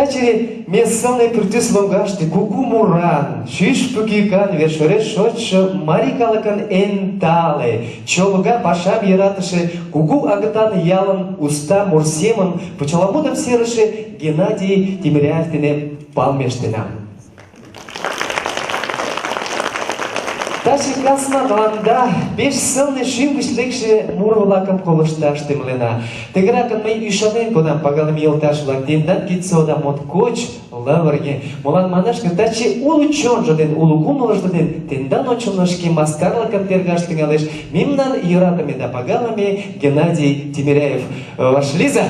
Таче ме сылне пӱртӱс лоҥгаште кугу муран, шӱшпык йӱкан вершӧреш шочшо марий калыкын эн тале, чолга, пашам йӧратыше, кугу агытан ялын уста мурсемым, почеламутым серыше Геннадий Тимиряев дене палмештена. Таче касна тыланда пеш сылне шӱм гыч лекше муро-влакым колышташ темлена. Тыгеракын мый ӱшанен кодам, пагалыме йолташ-влак, тендан кидсода моткоч лывырге. Молан манаш гын, таче уло чонжо ден уло кумылжо дене тендан ончылно шке мастарлыкым тергаш тӱҥалеш мемнан йӧратыме да пагалыме Геннадий Тимиряев. Вашлийза!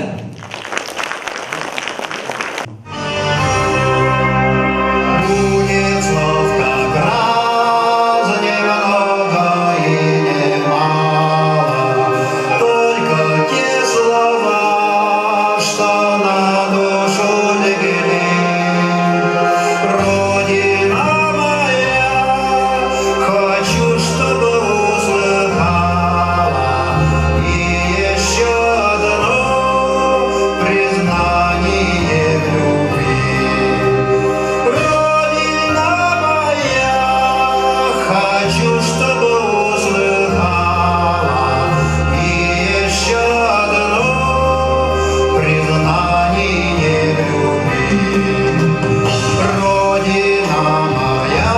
Будет слов как раз немного и немало, только те слова, что на душу легли. Родина моя, хочу, чтобы услыхала, и еще одно признание в любви. Родина моя, хочу, чтобы услыхала, и еще одно признание в любви. Родина моя,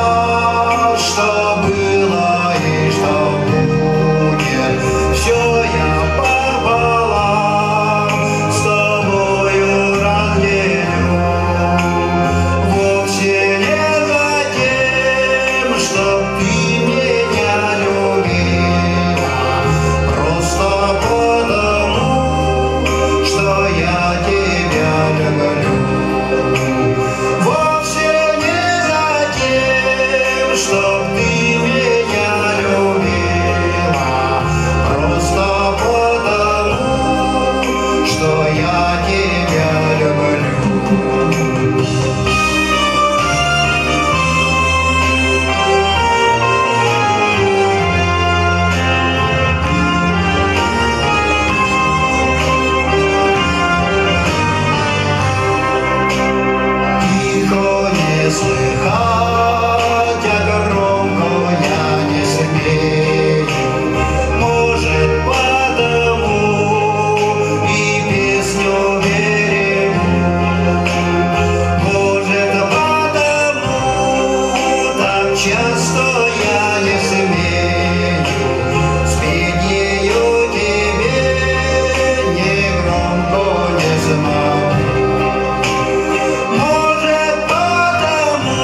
что было и что будет, все я пополам с тобою разделю. Вовсе не за тем, чтоб ты меня любила, просто потому, что я тебя люблю. Вовсе не за тем, чтоб ты меня любила, просто потому, что я тебя люблю. Тихо не слыхать, а громко я не смею. Может, потому и песню берегу. Может, потому так часто я не смею спеть ее тебе негромко не смогу. Может, потому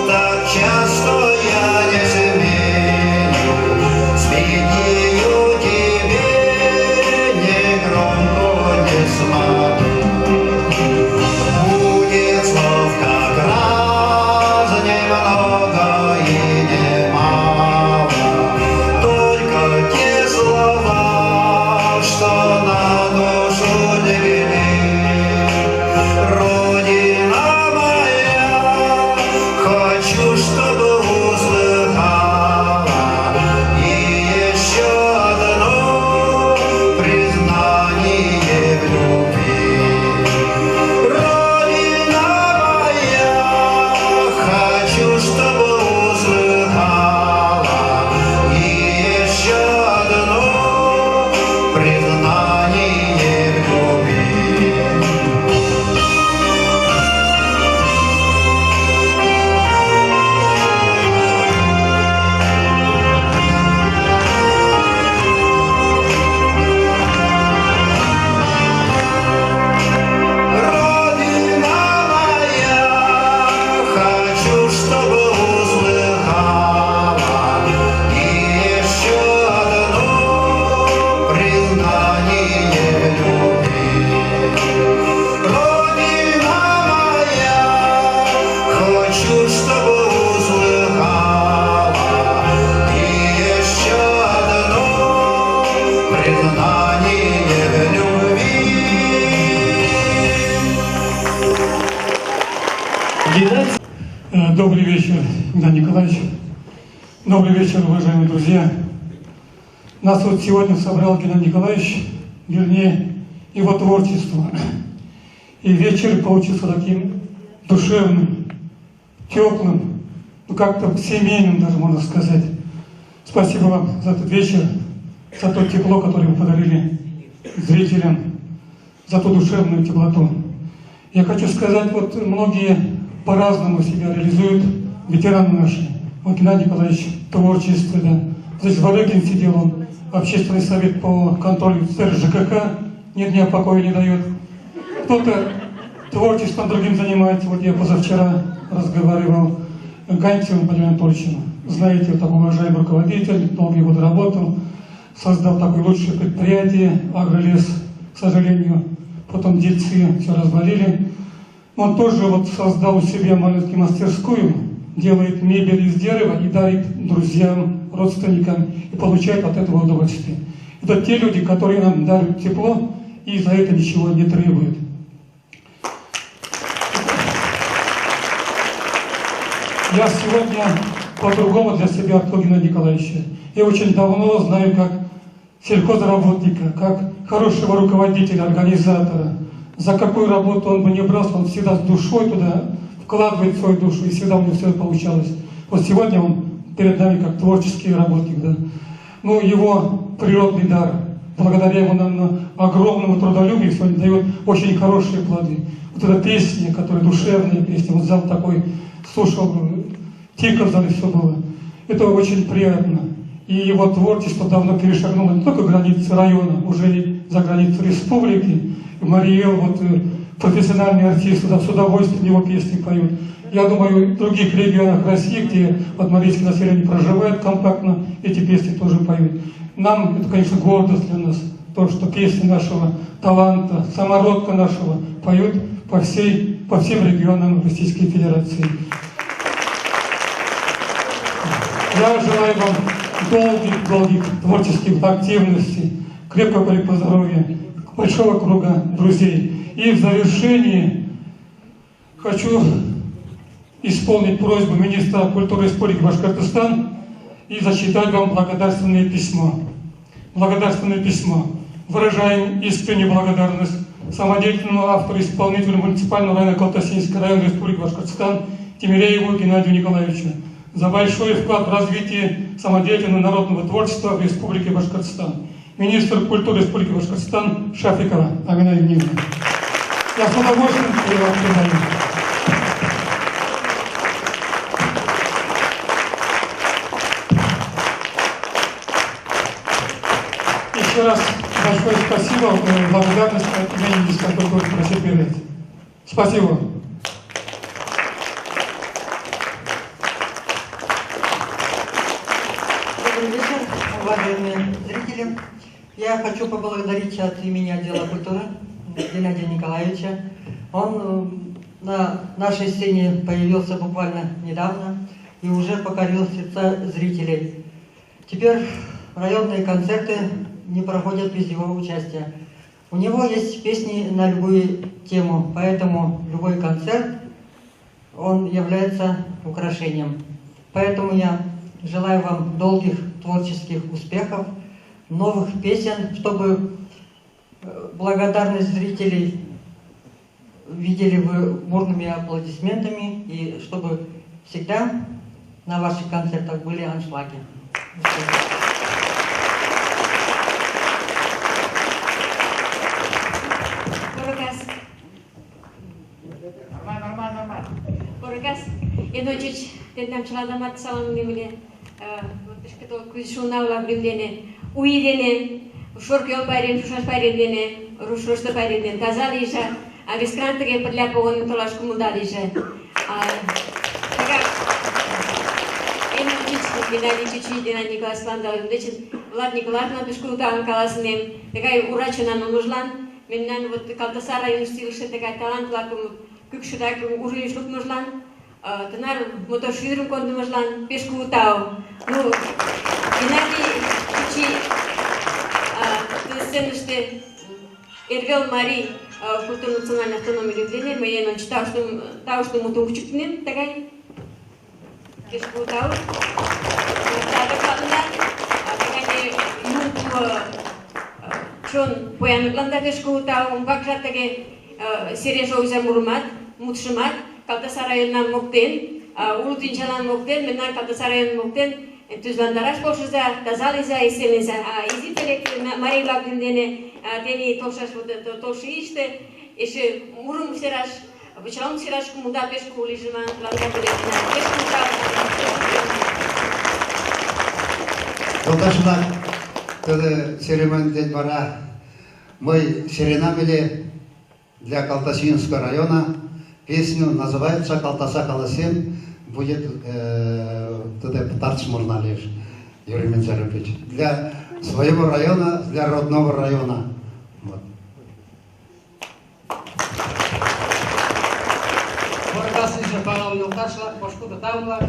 так часто я не смею спеть ее тебе негромко не смогу. Будет слов как раз немного и немало, только те слова, что на душу легли. Родина моя, хочу, чтобы услыхала, и еще одно признание в любви. Родина моя, хочу, чтобы услыхала, и еще одно признание в любви. Родина моя, хочу, чтобы услыхала, и еще одно признание в любви. Родина моя, хочу, чтобы услыхала, и еще одно признание в любви. Геннадий Добрый вечер, Геннадий Николаевич. Добрый вечер, уважаемые друзья. Нас вот сегодня собрал Геннадий Николаевич, вернее, его творчество. И вечер получился таким душевным, теплым, ну как-то семейным даже, можно сказать. Спасибо вам за этот вечер, за то тепло, которое вы подарили зрителям, за ту душевную теплоту. Я хочу сказать, вот многие по-разному себя реализуют, ветераны наши. Вот Геннадий Николаевич, творчество, да. Здесь Варыгин сидел, он общественный совет по контролю сферы ЖКХ, ни дня покоя не дает. Кто-то творчеством другим занимается. Вот я позавчера разговаривал с Ганцевым Владимиром Анатольевичем. Знаете, вот такой уважаемый руководитель, долгие годы работал, создал такое лучшее предприятие, Агролес, к сожалению. Потом дельцы все развалили. Он тоже вот создал у себя маленькую мастерскую, делает мебель из дерева и дарит друзьям, родственникам, и получает от этого удовольствие. Это те люди, которые нам дарят тепло и за это ничего не требуют. Я сегодня по-другому для себя открыл Геннадия Николаевича. Я очень давно знаю как сельхозработника, как хорошего руководителя, организатора. За какую работу он бы не брался, он всегда с душой туда вкладывает свою душу, и всегда у него все получалось. Вот сегодня он перед нами как творческий работник. Да? Ну, его природный дар, благодаря ему, наверное, огромному трудолюбию, сегодня дает очень хорошие плоды. Вот эта песня, которая душевная песня, вот зал такой слушал, тихо в зале все было. Это очень приятно. И его творчество давно перешагнуло не только границы района, уже и за границу республики. Мариэл, вот профессиональный артист, да, с удовольствием его песни поют. Я думаю, в других регионах России, где вот марийское население проживает компактно, эти песни тоже поют. Нам это, конечно, гордость для нас, то, что песни нашего таланта, самородка нашего поют по всем регионам Российской Федерации. Я желаю вам долгих-долгих творческих активностей, крепкого здоровья, большого круга друзей. И в завершении хочу исполнить просьбу министра культуры Республики Башкортостан и зачитать вам благодарственное письмо. Благодарственное письмо. Выражаем искреннюю благодарность самодеятельному автору-исполнителю муниципального района Калтасинского района Республики Башкортостан Тимиряеву Геннадию Николаевичу за большой вклад в развитие самодеятельного народного творчества в Республике Башкортостан. Министр культуры Республики Башкортостан Шафикова Амина Евгеньевна. Я с удовольствием вам передаю. Еще раз большое спасибо, благодарность от имени министра культуры прошу передать. Спасибо. Добрый вечер, уважаемые зрители. Я хочу поблагодарить от имени отдела культуры Геннадия Николаевича. Он на нашей сцене появился буквально недавно и уже покорил сердца зрителей. Теперь районные концерты не проходят без его участия. У него есть песни на любую тему, поэтому любой концерт, он является украшением. Поэтому я желаю вам долгих творческих успехов, новых песен, чтобы благодарность зрителей видели вы бурными аплодисментами и чтобы всегда на ваших концертах были аншлаги. Эночич, тендам чыладамат саламнемле, кузшунавла блюмдене, уидене, шоркел пайрем, шушаш пайремдене, рушрошто пайремден, таза лиша, а вескрантыге пырля погон толаш кумулда лиша. Эночич, Геннадий Чичи, Геннадий Николаевич Ландал, Влад Николаевна пешкултан каласынем, такая урачына нужлан, мемнан вот Калтасар район стилше такая талант лакым күкшүдак урыш лукмыжлан, тынар мотор шӱдырым кондымыжлан пеш кугу тау. Ну, Геннадий Чичи сценыште Эрвел Марий культурно-национальной автономии лӱмдене, мыйын ончо тауштым мутым кучыктынем тыгай. Пеш кугу тау. Садыкланна, тыгай юм чон пояныкланда пеш кугу тау, умбакжат тыге серен шогыза мурымат, мутшымат, Калтасар районнам моктен, уло тӱнчалан моктен, мемнан Калтасар районым моктен, тӱзландараш полшыза, таза лийза, эсен лийза. А изи пӧлек марий-влак дене тений толшаш толшо ийыште эше мурым сераш, почеламут сераш кумылда пеш кугу лийже манын тыланда пӧлеклена. Пеш кугу тау. Йолташ-влак, тӹдӹ церемони ден вара мый серенам ыле для Калтасинского района песню, называется «Калтаса каласем», будет тӹдӹ пытартыш мурына лиеш, Юрий Мензарович. Для своего района, для родного района. Вот. Варкасыже палым йолташ-влак, пошкудо таум-влак,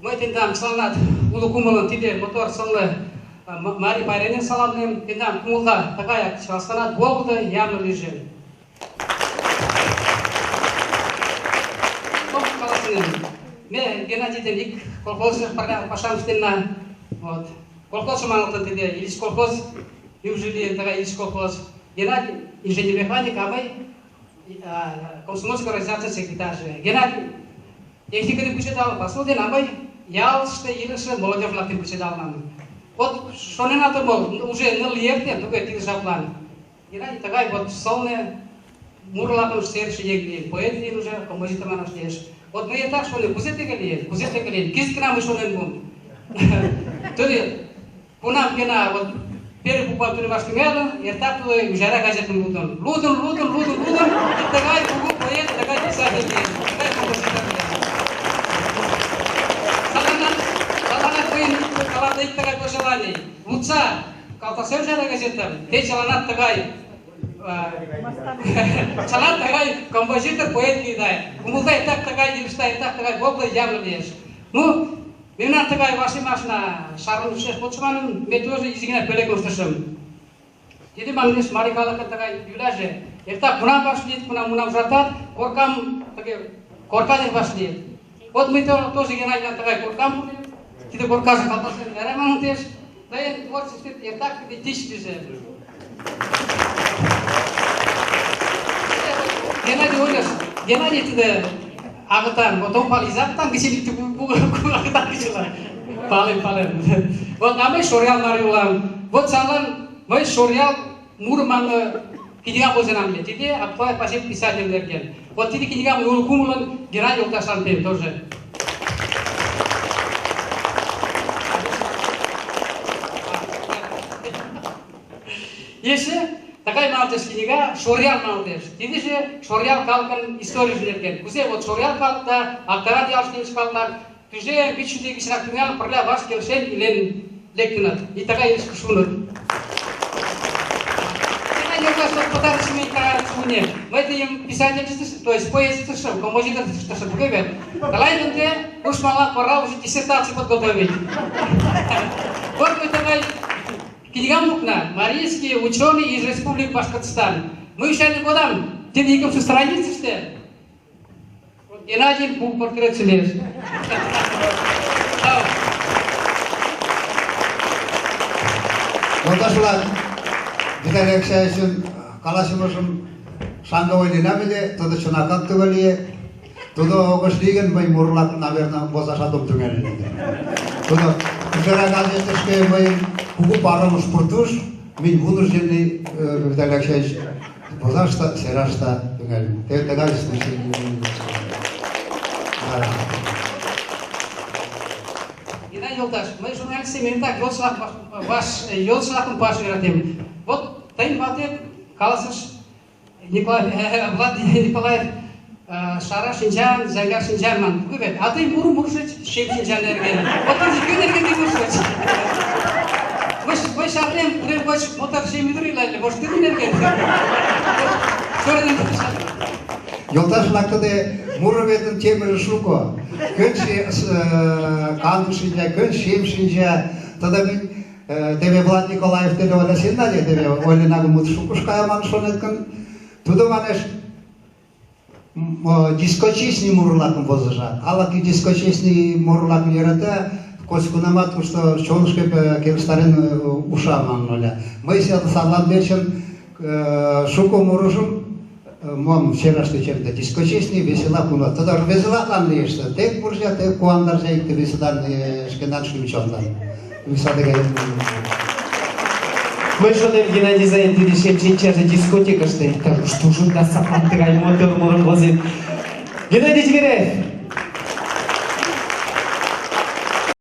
мый тендам чыланат уло кумылын тиде мотор сылне марий пайремден саламлем, тендам кумылда тыгаяк чылаштанат волгыдо, ямле лийже. Том каласынем, ме Геннадий ден ик колхозышто пырля пашам ыштенна. Вот. Колхозшо маналтын тиде Ильич колхоз, лӱмжӧ лийын тыгай Ильич колхоз. Геннадий инженер-механик, а мый комсомольской организаций секретарьже. Геннадий техникыным кучедал, пасу ден, а мый ялыште илыше молодежь-влакым кучедалман. Вот шоненат омыл, уже ныл ий эртен, туге тиде жаплан. Геннадий тыгай вот сылне муро-влакым серыше еҥ лийын, поэт лийын уже, композитор манаш лиеш. Вот мый эртак шонем, кузе тыге лийын, кузе тыге лийын, кызыт гына мый шонен муым. Тудо кунам гына вот первый буквам тунемаш тӱҥалын, эртак тудо Ӱжара газетым лудын. Лудын, лудын, лудын, лудын, и тыгай кугу поэт, тыгай писатель лийын, тыгай композитор лийын. Садланак, садланак мыйын тыланда ик тыгай пожеланий. Лудса Калтасем Ӱжара газетым, те чыланат тыгай чылан тыгай композитор, поэт лийда. Кумылда эртак тыгай, илышда эртак тыгай волгыдо, ямле лиеш. Ну, мемнан тыгай вашлиймашна шарлышеш кодшо манын, ме тоже изи гына пӧлекым ыштышым. Тиде, манеш, марий калыкын тыгай йӱлаже. Эртак кунам вашлийыт, кунам унам ужатат, коркам тыге корка дене вашлийыт. Вот мый тоже Геннадийлан тыгай коркам пуынем. Тиде коркаже Калтасем яра маналтеш. Тыйын творчествет эртак тиде тич лийже. Геннадий ойлыш, Геннадий тиде агытан, вот ом пале, из агытан гыч или агытан гыч Палем, палем. Вот, а мый Шоръял марий улам. Вот садлан мый Шоръял муро манме книгам возенам ыле. Тиде Абдулаев Пасим писатель нерген. Вот тиде книгам уло кумылын Геннадий йолташлан пуэм тоже. Эше тыгай маналтеш книга, Шоръял маналтеш. Тидыже Шоръял калыкын историйже нерген. Кузе вот Шоръял калык да Актарат ялыште илыше калык-влак тӱжем 500 ий гычрак тӱҥалын пырля ваш келшен илен лектыныт. И тыгай илышке шуыныт. Пытартыш мый Мый тыйым писатель, то есть поэт композитор туге вет. Тыланет ынде ушмалан пора уже диссертацию подготовить. Вот мы тыгай книгам лукна, Марийский ученый из Республики Башкортостан. Мы ӱшанен кодам, тиде икымше страницыште Геннадий кугу портретше лиеш. Тау. Йолташ-влак, Виталий Алексеевичын каласымыжым шаҥге ойленам ыле, тудо чынакак туге лие. Тудо огеш лий гын, мый мурлак, наверное, возашат ом тӱҥал ыле. Тудо Ӱжара газетышке мыйын кугу парымыш пуртыш, минь вуныш дене Виталий Алексеевич возаш да сераш да тӱҥальым. Теве тыгай случай. Геннадий йолташ, мый журналист семын так йолшылак ваш йолшылакым пуаш йӧратем. Вот тыйын ватет каласыш Николай, Владимир Николаев шара шинчан, зәңгәр шинчан ман. Туге вет. А тый мурым мурышыч, шем шинчан нерген. Вот тыйже кӧ нерген тый мурышыч? Мый шарнем, урем гоч мотор шем ӱдыр ила ыле, может, тидын нерген? Йолташ-влак, тыде муро ветын темыже шуко. Кӧн канде шинча, кӧн шем шинча. Тыде мӹнь теве Влад Николаев дене ойласен нале, теве ойлена гын мут шукыш кая манын шонет гын, тудо манеш, дискочисний муро-влакым возыжа. Ала-кӧ дискочисний муро-влакым йӧрата, коч-кунамат тушто чонышко келыштарен уша манын ойла. Мый садлан верчын шуко мурыжым Мом сераш тӧчем да дискотечный весела куно. Тудо веселатлан лиеш. Тек муржа, тек куандаржа икте веселан шкендан шӱм-чонлан. Садыге Мый шонем, Геннадий Заин тиде шем шинчаже дискотекыште иктаж-кушто ужын да садлан тыгай мотор мурым возен. Геннадий Зверев!